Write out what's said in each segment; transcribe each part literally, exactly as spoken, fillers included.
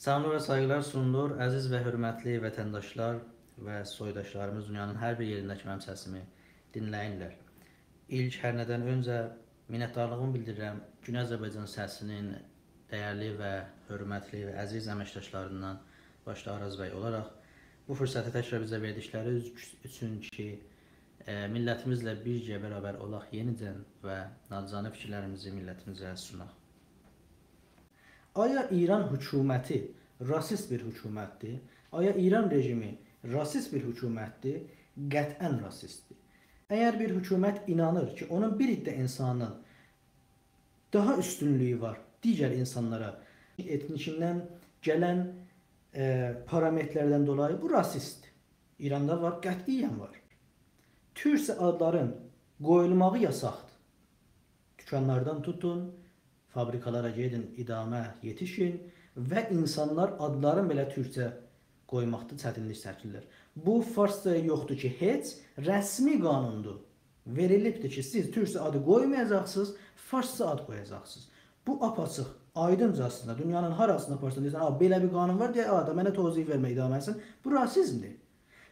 سلاملار و سایغیلار سونولور. عزیز و حؤرمتلی وطنداشلار و سویداشلاریمیز، دونیانین هر بیر یئرینده کی منیم سسیمی دینله‌ییرلر. ایلک هر نه‌دن اؤنجه منتدارلیغیمی بیلدیریرم گونئی آذربایجان سسی‌نین دیرلی و حؤرمتلی و عزیز امکداشلاریندان، باشدا آراز بی اولاراق، بو فرصتی تکرار بیزه وئردیکلری اوز-، اوچون کی، ائ، میللتیمیزله بیرگه برابر اولاق یئنیدن و ناچیزانه فیکیرلریمیزی میللتیمیزه سوناق. آیا ایران حکومتی راسیست بیر حکومتدیر؟ آیا ایران رژیمی راسیست بیر حکومتدیر؟ قطعاً راسیستدیر. اگر بیر حکومت اینانیر کی اونون بیر عده اینسانین داها اوستونلویو وار دیگر اینسانلارا، ائتنیکیندن گلن، ائ، پارامترلردن دولایی، بو راسیستدیر. ایراندا وار، قطعیاً وار. تورکجه آدلارین قویولماغی یاساقدیر. دوکانلاردان توتون، فابریکالارا گئدین، ادامه یئتیشین و اینسانلار آدلارین بئله تورکجه قویماقدا چتینلیک چکیرلر. بو فارسجایا یوخدور کی هئچ، رسمی قانوندور. وئریلیبدیر کی سیز تورکجه آدی قویمایاجاقسینیز، فارسجا آد قویاجاقسینیز. بو آپ‌آچیق، آیدینجاسینا، دونیانین هاراسیندا آپارسان، دئیه‌سن: «آ، بئله بیر قانون وار، دئیه، آ، دا منه توضیح وئرمه، ادامه‌سین.» بو راسیزمدیر.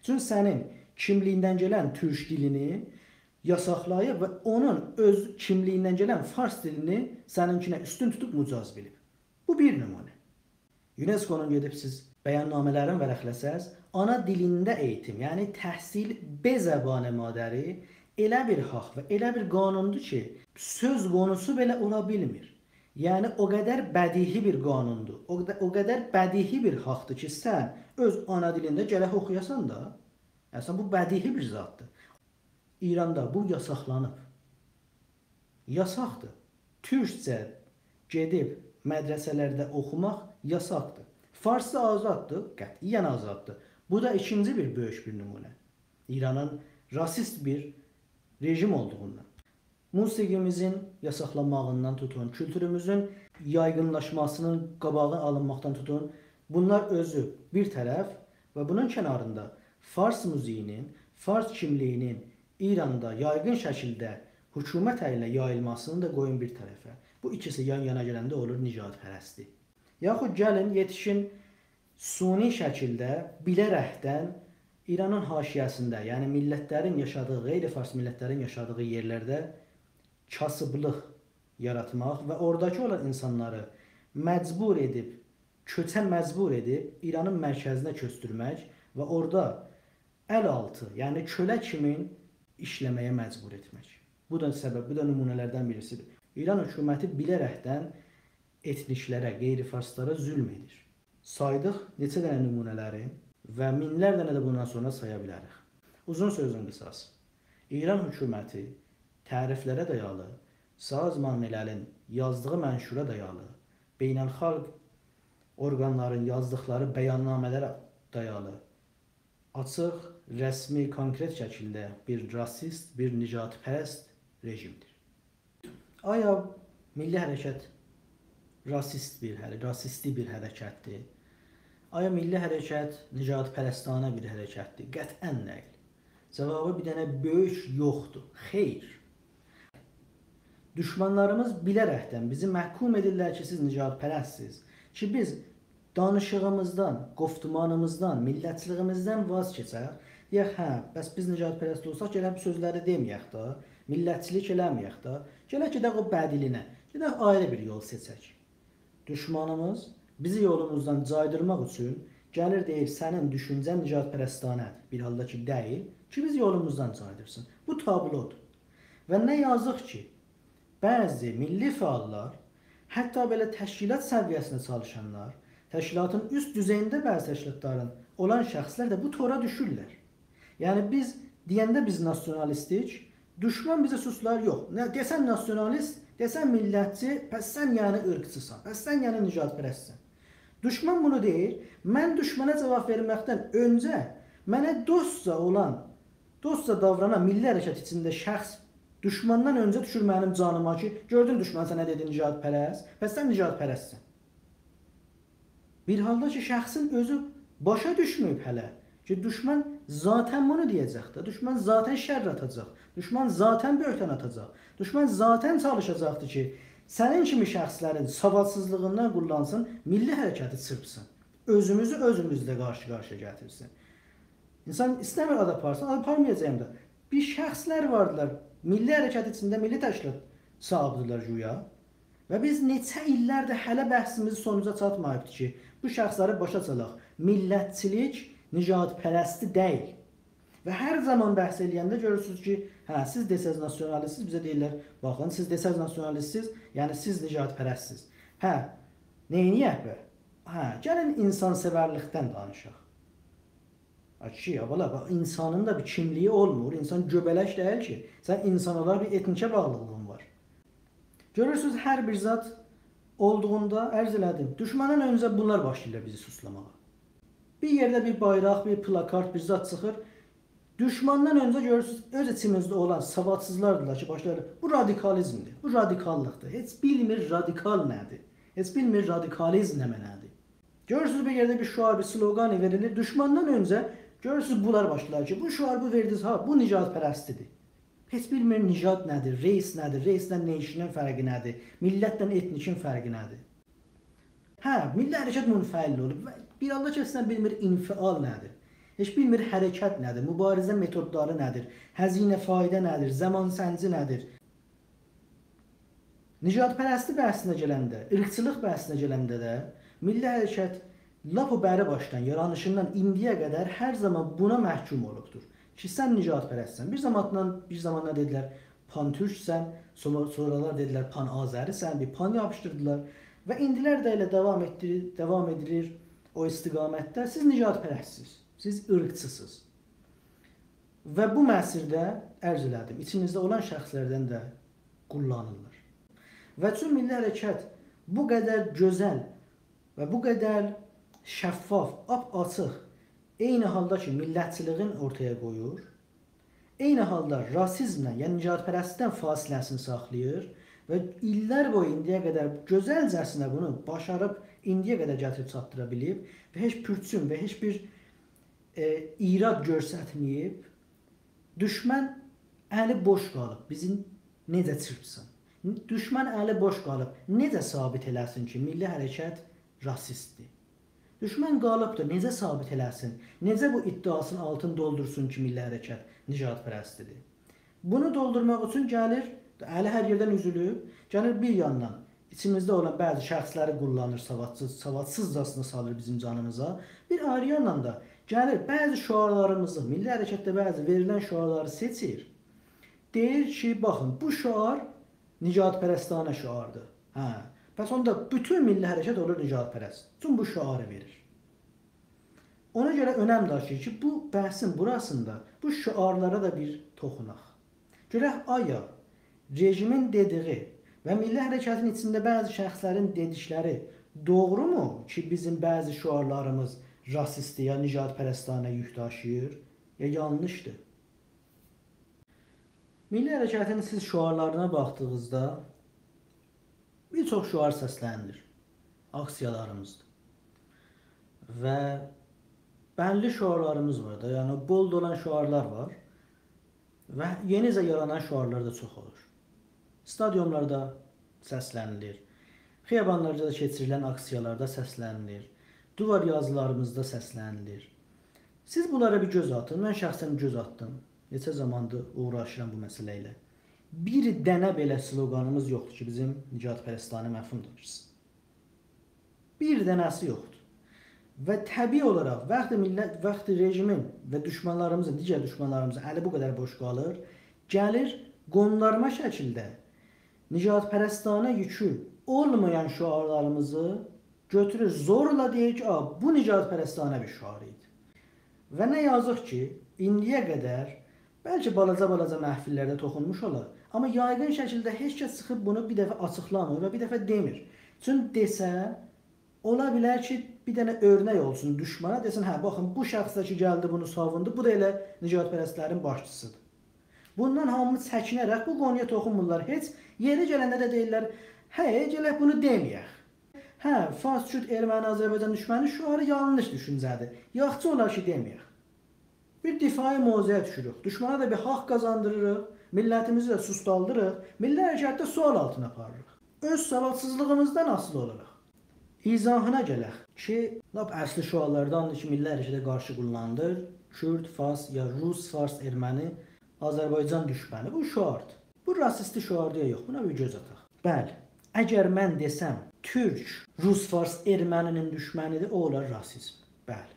چونکی سنین کیملیگیندن گلن تورک دیلینی یاساقلاییب و اونون اؤز کیملیگیندن گلن فارس دیلینی سنینکینه اوستون توتوب مجاز بیلیب. بو بیر نمونه. یونسکونون گئدیب سیز بیاننامه‌لرین ورقله‌سز، آنا دیلینده ائییتیم، یعنی تحصیل به زبان مادری ائله بیر حاق و ائله بیر قانوندور کی سؤز قونوسو بئله اولا بیلمیر. یعنی او قدر بدیهی بیر قانوندور، او قد-، او قدر بدیهی بیر حاقدیر کی سن اؤز آنا دیلینده گرک اوخویاسان دا. اصلاً بو بدیهی بیر زاددیر. ایراندا بو یاساقلانیب. یاساقدیر. تورکجه گئدیب مدرسه‌لرده اوخوماق یاساقدیر. فارسجا آزاددیر، قطعیاً آزاددیر. بو دا ایکینجی بیر بؤیوک بیر نمونه ایرانین راسیست بیر رژیم اولدوغوندان. موسیقیمیزین یاساقلانماغیندان توتون، کولتوروموزون یایغینلاشماسینین قاباغی آلینماقدان توتون، بونلار اؤزو بیر طرف و بونون کناریندا فارس موزیگینین، فارس کیملیگینین ایراندا یایغین شکیلده حکومت الینه یاییلماسینی دا قویون بیر طرفه. بو ایکیسی یان-یانا گلنده اولور نژادپرستلیک. یاخود گلین یئتیشین صنعی شکیلده، بیله‌رکدن ایرانین حاشیه‌سینده، یعنی میللتلرین یاشادیغی، غیر فارس میللتلرین یاشادیغی یئرلرده کاسیبلیق یاراتماق و اوراداکی اولان اینسانلاری مجبور ائدیب، کؤچه مجبور ائدیب ایرانین مرکزینه کؤچدورمک و اورادا ال آلتی، یعنی کؤله کیمین ایشله‌مه‌یه مجبور ائتمک. بو دا سبب، بو دا نمونه‌لردن بیریسیدیر. ایران حکومتی بیله‌رکدن ائتنیکلره، غیر فارسلارا ظلم ائدیر. سایدیق نئچه دنه نمونه‌لری و مینلر دنه ده بوندان سونرا سایا بیلریک. اوزون سؤزون قیساسی، ایران حکومتی تعریفلره دایالی، سازمان مللین یازدیغی منشورا دایالی، بین‌الخالق اورقانلارین یازدیقلاری بیاننامه‌لره دایالی، آچیق، رسمی، کونکرئت شکیلده بیر راسیست، بیر نژادپرست رژیمدیر. آیا میللی حرکت راسیست بیر حره-، راسیستی بیر حرکتدیر؟ آیا میللی حرکت نژادپرستانه بیر حرکتدیر؟ قطعاً دئییل. جاوابی بیر دنه بؤیوک یوخدور. خیر. دوشمانلاریمیز بیله‌رکدن بیزی محکوم ائدیرلر کی سیز نژادپرستسیز. کی بیز دانیشیغیمیزدان، گفتمانیمیزدان، میللتچیلیگیمیزدن واز کئچک. دئیک، هه، بس بیز نژادپرست اولساق، گرک بو سؤزلری دئمه‌یک ده، میللتچیلیک ائله‌مه‌یک ده. گرک گئدک او بدیلینه، گئدک آیری بیر یول سئچک. دوشمانیمیز بیزی یولوموزدان جایدیرماق اوچون گلیر دئییر، سنین دوشونجه‌ن نژادپرستانه‌دیر. بیر حالدا کی دئییل، کی بیزی یولوموزدان جایدیرسین. بو تابلودور. و نه یازیق کی، بعضی میللی فعاللار، حتی بئله تشکیلات سویه‌سینده چالیشانلار، تشکیلاتین اوست دوزئیینده بعضی تشکیلاتلارین اولان شخصلر ده بو تورا دوشورلر. یعنی بیز دئینده بیز ناسیونالیستیک، دوشمن بیزه سوچلار یوخ. نه، دئسن ناسیونالیست، دئسن میللتچی، پس سن یعنی عیرقچیسان، پس سن یعنی نژادپرستسن. دوشمن بونو دئییر، من دوشمنه جاواب وئرمکدن اؤنجه منه دوستجا اولان، دوستجا داورانان میللی حرکت ایچینده شخص دوشمندن اؤنجه دوشور منیم جانیما کی، گؤردون دوشمن سنه دئدی نژادپرست، پس سن نژادپرستسن. بیر حالدا کی شخصین اؤزو باشا دوشمه‌ییب هله کی دوشمن ذاتاً بونو دئیه‌جک ده، دوشمن ذاتاً شر آتاجاق، دوشمن ذاتاً بهتان آتاجاق، دوشمن ذاتاً چالیشاجاقدیر کی سنین کیمی شخصلرین سوادسیزلیغیندان قوللانسین، میللی حرکتی چیرپسین. اؤزوموزو اؤزوموزله قارشی-قارشییا گتیرسین. اینسان ایسته‌میر آد آپارسین، آد آپارمایاجاغام دا. بیر شخصلر واردیلار، میللی حرکت ایچینده میللی تشکیلات صاحیبی‌دیرلر گویا. و بیز نئچه ایللردیر هله بحثیمیز سونوجا چاتماییبدیر کی، بو شخصلری باشا سالاق. میللتچیلیک نژادپرستی دئییل. و هر زامان بحث ائله‌ینده گؤرورسونوز کی، هه، سیز دئسز ناسیونالیستسیز، بیزه دئییرلر، باخین، سیز دئسز ناسیونالیستسیز، یعنی سیز نژادپرستسیز. هه، نئینیه‌ک به؟ هه، گلین اینسان‌سئورلیکدن دانیشاق. آ، کیشی، یا، بالا، باخ، اینسانین دا بیر کیملیگی اولمور. اینسان گؤبه‌لک دئییل کی. سن اینسان اولاراق بیر ائتنیکه باغلیلیغین وار. گؤرورسونوز، هر بیر زاد اولدوغوندا، عرض ائله‌دیم، دوشماندان اؤنجه بونلار باشلاییرلار بیزی سوچلاماغا. بیر یئرده بیر بایراق، بیر پلاکارد، بیر زاد چیخیر. دوشماندان اؤنجه گؤرورسونوز، اؤز ایچیمیزده اولان سوادسیزلاردیلار کی، باشلاییرلار، بو رادیکالیزمدیر، بو رادیکاللیقدیر. هئچ بیلمیر رادیکال نه‌دیر. هئچ بیلمیر رادیکالیزم نمنه‌دیر. گؤرورسونوز، بیر یئرده بیر شعار، بیر سلوگان وئریلیر. دوشماندان اؤنجه گؤرورسونوز، بونلار باشلاییر کی، بو شعار، بو وئردینیز، ها، بو نژادپرستی‌دیر. هئچ بیلمیر نژاد نه‌دیر، ریس نه‌دیر، ریسله نیشنین فرقی نه‌دیر، میللتله ائتنیکین فرقی نه‌دیر. هه، میللی حرکت منفعل اولوب. و بیر آللاه کسدن بیلمیر انفعال نه‌دیر. هئچ بیلمیر حرکت نه‌دیر، موباریزه متودلاری نه‌دیر، هزینه فایده نه‌دیر، زمان‌سنجی نه‌دیر. نژادپرستی بحثینه گلنده، عیرقچیلیق بحثینه گلنده ده میللی حرکت لاپ او بری باشدان، یارانیشیندان ایندییه قدر هر زامان بونا محکوم اولوبدور کی، سن نژادپرستسن. بیر زاماندان، بیر زامانلار دئدیلر، پان‌تورکسن، سونرا، سونرالار دئدیلر، پان‌آذری‌سن، بیر پان یاپیشدیردیلار. و ایندیلر ده ائله داوام ائتدیریر، داوام ائدیلیر او استقامتده. سیز نژادپرستسیز، سیز عیرقچی‌سیز. و بو مسیرده، عرض ائله‌دیم، ایچیمیزده اولان شخصلردن ده قوللانیرلار. و چون میللی حرکت بو قدر گؤزل و بو قدر شفاف، آپ‌آچیق، عینی حالدا کی، میللتچیلیگین اورتایا قویور، عینی حالدا راسیزمله، یعنی نژادپرستلیکدن فاصله‌سینی ساخلاییر و ایللر بویو ایندییه قدر گؤزلجه‌سینه بونو باشاریب، ایندییه قدر گتیریب چاتدیرا بیلیب و هئچ پورچون و هئچ بیر، ائ، ایراد گؤسترمه‌ییب، دوشمن الی بوش قالیب، بیزی نئجه چیرپسین؟ دوشمن الی بوش قالیب، نئجه ثابت ائله‌سین کی، میللی حرکت راسیستدیر؟ دوشمن قالیبدیر، نئجه ثابت ائله‌سین؟ نئجه بو ادعاسینین آلتینی دولدورسون کی، میللی حرکت نژادپرستی‌دیر؟ بونو دولدورماق اوچون گلیر، الی هر یئردن اوزولوب، گلیر بیر یاندان ایچیمیزده اولان بعضی شخصلری قوللانیر، سوادسیز، سوادسیزجاسینا سالیر بیزیم جانیمیزا. بیر آیری یاندان دا گلیر بعضی شعارلاریمیزی، میللی حرکتده بعضی وئریلن شعارلاری سئچیر. دئییر کی، باخین، بو شعار نژادپرستانه شعاردیر. هه، پس اوندا بوتون میللی حرکت اولور نژادپرست. چون بو شعاری وئریر. اونا گؤره اؤنم داشیییر کی، بو بحثین بوراسیندا بو شعارلارا دا بیر توخوناق. گؤرک، آیا رژیمین دئدیگی و میللی حرکتین ایچینده بعضی شخصلرین دئدیکلری دوغرومو کی، بیزیم بعضی شعارلاریمیز راسیستدیر یا نژادپرستانه یوک داشیییر، یا یانلیشدیر؟ میللی حرکتین سیز شعارلارینا باخدیغینیزدا بیر چوخ شعار سسله‌نیلیر آکسییالاریمیزدا. و بللی شعارلاریمیز وار دا، یعنی بولد اولان شعارلار وار. و یئنیجه یارانان شعارلار دا چوخ اولور. استادیونلاردا سسله‌نیلیر. خیابانلاردا کئچیریلن آکسییالاردا سسله‌نیلیر. دیوار یازیلاریمیزدا سسله‌نیلیر. سیز بونلارا بیر گؤز آتین. من شخصاً گؤز آتدیم. نئچه زاماندیر اوغراشیرام بو مسئله ایله. بیر دنه بئله سلوگانیمیز یوخدور کی، بیزیم نژادپرستانه مفهوم داشیسین. بیر دنه‌سی یوخدور. و طبیعی اولاراق، وقتی میللت، وقتی رژیمین و دوشمانلاریمیزین، دیگر دوشمانلاریمیزین الی بو قدر بوش قالیر، گلیر قوندارما شکیلده نژادپرستانه یوکو اولمایان شعارلاریمیزی گؤتورور، زورلا دئییر کی، «آ، بو نژادپرستانه بیر شعار ایدی.» و نه یازیق کی، ایندییه قدر بلکه بالاجا-بالاجا محفل‌لرده توخونموش اولار، آمما یایغین شکیلده هئچ کس چیخیب بونو بیر دفعه آچیقلامیر و بیر دفعه دئمیر. چون دئسه، اولا بیلر کی، بیر دنه اؤرنک اولسون دوشمانا، دئسین، «هه، باخین، بو شخص ده کی، گلدی بونو ساووندو، بو دا ائله نژادپرستلرین باشچیسیدیر.» بوندان هامی چکینه‌رک بو قونویا توخونمورلار. هئچ، یئری گلنده ده دئییرلر، «هه، گرک بونو دئمه‌یک.» هه، فارس، کورد، ارمنی، آذربایجان دوشمنی شعاری یانلیش دوشونجه‌دیر. یاخشی اولار کی، دئمه‌یک. بیر دفاعی موضعه دوشوروک. دوشمانا دا بیر حاق قازاندیریریق، میللتیمیزی ده سوستالدیریق، میللی حرکتی ده سؤال آلتینا آپاریریق. اؤز سوادسیزلیغیمیزدان آسیلی اولاراق. ایضاحینا گلک کی، لاپ اصلی شعارلارداندیر کی، میللی حرکته قارشی قوللانیلیر. کورد، فارس، یا روس، فارس، ارمنی، آذربایجان دوشمنی. بو شعاردیر. بو راسیستی شعاردیر یا یوخ، بونا بیر گؤز آتاق. بلی، اگر من دئسم، تورک، روس، فارس، ارمنی‌نین دوشمنی‌دیر، او اولار راسیزم. بلی.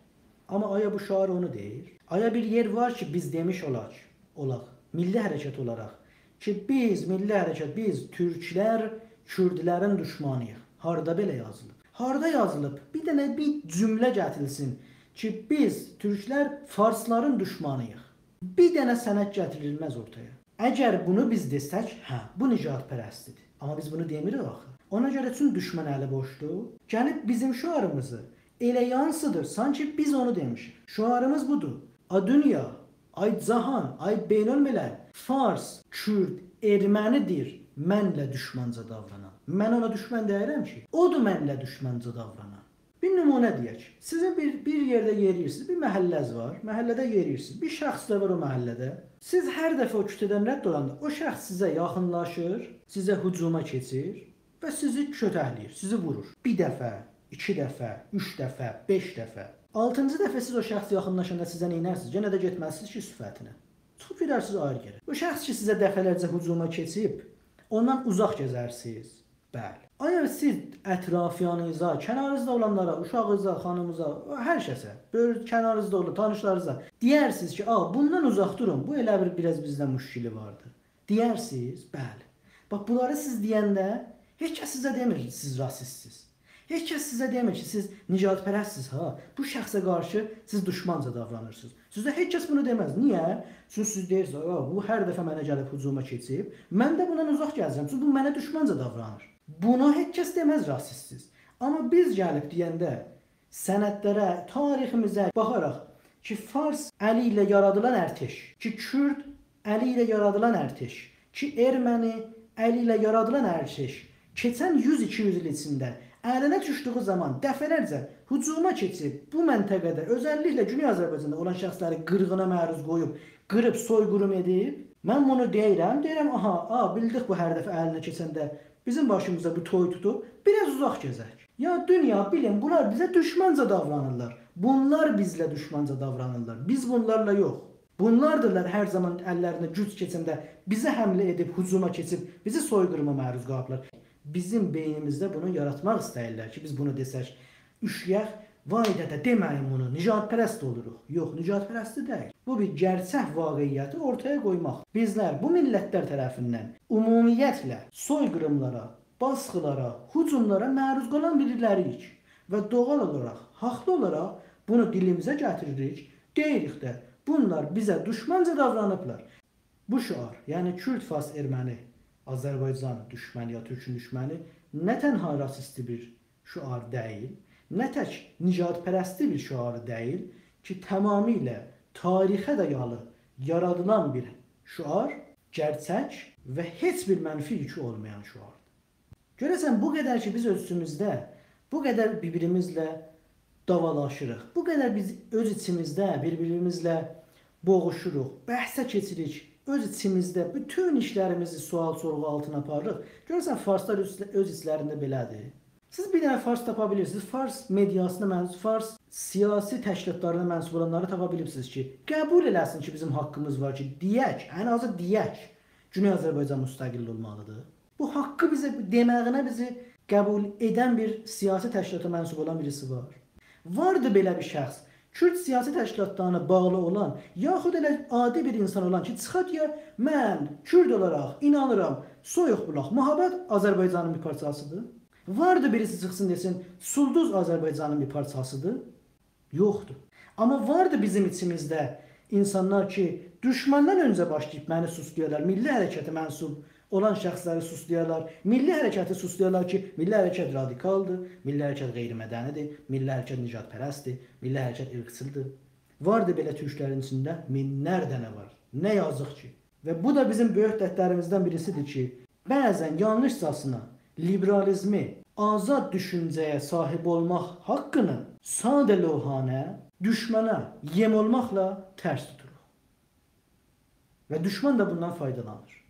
آمما آیا بو شعار اونو دئییر؟ آیا بیر یئر وار کی، بیز دئمیش اولاق، اولاق، میللی حرکت اولاراق کی، بیز، میللی حرکت، بیز تورکلر کوردلرین دوشمانی‌ییق؟ هاردا بئله یازیلیب؟ هاردا یازیلیب؟ بیر دنه بیر جمله گتیریلسین کی، بیز تورکلر فارسلارین دوشمانی‌ییق. بیر دنه سند گتیریلمز اورتایا. اگر بونو بیز دئسک، هه، بو نژادپرستی‌دیر. آمما بیز بونو دئمیریک آخی. اونا گؤره چون دوشمن الی بوشدور، گلیب بیزیم شعاریمیزی ائله یانسیدیر، سانکی بیز اونو دئمیشیک. شعاریمیز بودور. آی دونیا، آی جهان، آی بین‌الملل، فارس، کورد، ارمنی‌دیر منله دوشمانجا داورانان. من اونا دوشمن دئییرم کی، اودور منله دوشمانجا داورانان. بیر نمونه دئیک. سیزین بیر، بیر یئرده یئرییرسینیز، بیر محله‌ز وار، محله‌ده یئرییرسینیز. بیر شخص ده وار او محله‌ده. سیز هر دفعه او کوچه‌دن رد اولاندا او شخص سیزه یاخینلاشیر، سیزه هجوما کئچیر و سیزی کؤتکله‌ییر، سیزی وورور. بیر دفعه، ایکی دفعه، اوچ دفعه، بئش دفعه. آلتینجی دفعه سیز او شخص یاخینلاشاندا سیزه نئینرسینیز؟ یئنه ده گئتمزسینیز کی، صیفتینه. چیخیب گئدرسینیز آیری یئره. او شخص کی، سیزه دفعه‌لرجه هجوما کئچیب، اوندان اوزاق گزرسینیز. بلی. آیا سیز اطرافیانیزا، کنارینیزدا اولانلارا، اوشاغینیزا، خانیمیزا، هر کسه، بؤیور-، کنارینیزدا اولان تانیشلارینیزا دئیرسینیز کی، «آ، بوندان اوزاق دورون، بو ائله بیر بیر آز بیزده مشکلی واردی»؟ دئیرسینیز؟ بلی. باخ، بونلاری سیز دئینده هئچ کس سیزه دئمیر، سیز راسیستسیز. هئچ کس سیزه دئمیر کی، سیز نژادپرستسیز، ها. بو شخصه قارشی سیز دوشمانجا داورانیرسینیز. سیزه هئچ کس بونو دئمز. نییه؟ چونکی سیز دئییرسینیز، «آ، بو هر دفعه منه گلیب هجوما کئچیب، من ده بوندان اوزاق گزیرم، چونکی بو منه دوشمانجا داورانیر.» بونو هئچ کس دئمز، راسیستسیز. آمما بیز گلیب دئینده سندلره، تاریخیمیزه باخاراق کی، فارس الی ایله یارادیلان ارتش، کی، کورد الی ایله یارادیلان ارتش، کی، ارمنی الی ایله یارادیلان ارتش کئچن یوز، ایکی یوز ایل ایچینده الینه دوشدویو زامان دفعه‌لرجه هجوما کئچیب، بو منطقه‌ده، اؤزللیکله گونئی آذربایجاندا اولان شخصلری قیرغینا معروض قویوب، قیریب، سوی‌قیریم ائدیب. من بونو دئییرم، دئییرم، «آها، آ، بیلدیک بو هر دفعه الینه کئچنده بیزیم باشیمیزا بو توی توتوب، بیر آز اوزاق گزک. یا دونیا، بیلین، بونلار بیزه دوشمانجا داورانیرلار. بونلار بیزله دوشمانجا داورانیرلار. بیز بونلارلا یوخ. بونلاردیرلار هر زامان اللرینه گوج کئچنده بیزه حمله ائدیب، هجوما کئچیب، بیزی سوی‌قیریما معروض قالیبلار.» بیزیم بئینیمیزده بونو یاراتماق ایسته‌ییرلر کی، بیز بونو دئسک، اوشویک، «وای دده، دئمه‌یین بونو، نژادپرست اولوروق.» یوخ، نژادپرستی دئییل. بو بیر گئرچک واقعیتی اورتایا قویماق. بیزلر بو میللتلر طرفیندن عمومیتله سوی‌قیریملارا، باسقیلارا، هجوملارا معروض قالان بیریلری‌ییک و دوغال اولاراق، حاقلی اولاراق بونو دیلیمیزه گتیریریک، دئییریک ده، بونلار بیزه دوشمانجا داورانیبلار. بو شعار، یعنی کورد، فارس، ارمنی، آذربایجان دوشمنی یا تورکون دوشمنی، نه تنها راسیستی بیر شعار دئییل، نه تک نژادپرستی بیر شعار دئییل کی، تمامیله تاریخه دایالی یارادیلان بیر شعار، گئرچک و هئچ بیر منفی یوکو اولمایان شعاردیر. گؤره‌سن، بو قدر کی، بیز اؤز ایچیمیزده، بو قدر بیر-بیریمیزله داوالاشیریق، بو قدر بیز اؤز ایچیمیزده بیر-بیریمیزله بوغوشوروق، بحثه کئچیریک، اؤز ایچیمیزده بوتون ایشلریمیزی سؤال-سورغو آلتینا آپاریریق. گؤره‌سن، فارسلار اؤز، اؤز ایچلرینده بئله‌دیر؟ سیز بیر دنه فارس تاپا بیلیرسینیز، فارس مئدیاسینا منسوب، فارس سیاسی تشکیلاتلارینا منسوب اولانلاری تاپا بیلیبسینیز کی، قبول ائله‌سین کی، بیزیم حاققیمیز وار کی، دئیک، ان آزی دئیک، گونئی آذربایجان مستقل اولمالیدیر. بو حاققی بیزه، دئمه‌یینه بیزی قبول ائدن بیر سیاسی تشکیلاتا منسوب اولان بیریسی وار؟ واردی بئله بیر شخص، کورد سیاسی تشکیلاتلارینا باغلی اولان، یاخود ائله عادی بیر اینسان اولان کی، چیخا دئیه، «من کورد اولاراق اینانیرام، سویوق بولاق، مهاباد آذربایجانین بیر پارچاسیدیر»؟ واردی بیریسی چیخسین دئسین، «سولدوز آذربایجانین بیر پارچاسیدیر»؟ یوخدور. آمما واردی بیزیم ایچیمیزده اینسانلار کی، دوشماندان اؤنجه باشلاییب منی سوچلایارلار، میللی حرکته منسوب اولان شخصلری سوچلایارلار، میللی حرکتی سوچلایارلار کی، میللی حرکت رادیکالدیر، میللی حرکت غیرمدنی‌دیر، میللی حرکت نژادپرستدیر، میللی حرکت عیرقچیلدیر. واردی بئله تورکلرین ایچینده مینلر دنه وار. نه یازیق کی. و بو دا بیزیم بؤیوک دردلریمیزدن بیریسیدیر کی، بعضا یانلیشجاسینا لیبرالیزمی، آزاد دوشونجه‌یه صاحیب اولماق حاققینی ساده‌لوحانه دوشمانا یئم اولماقلا ترس توتوروق. و دوشمان دا بوندان فایدالانیر.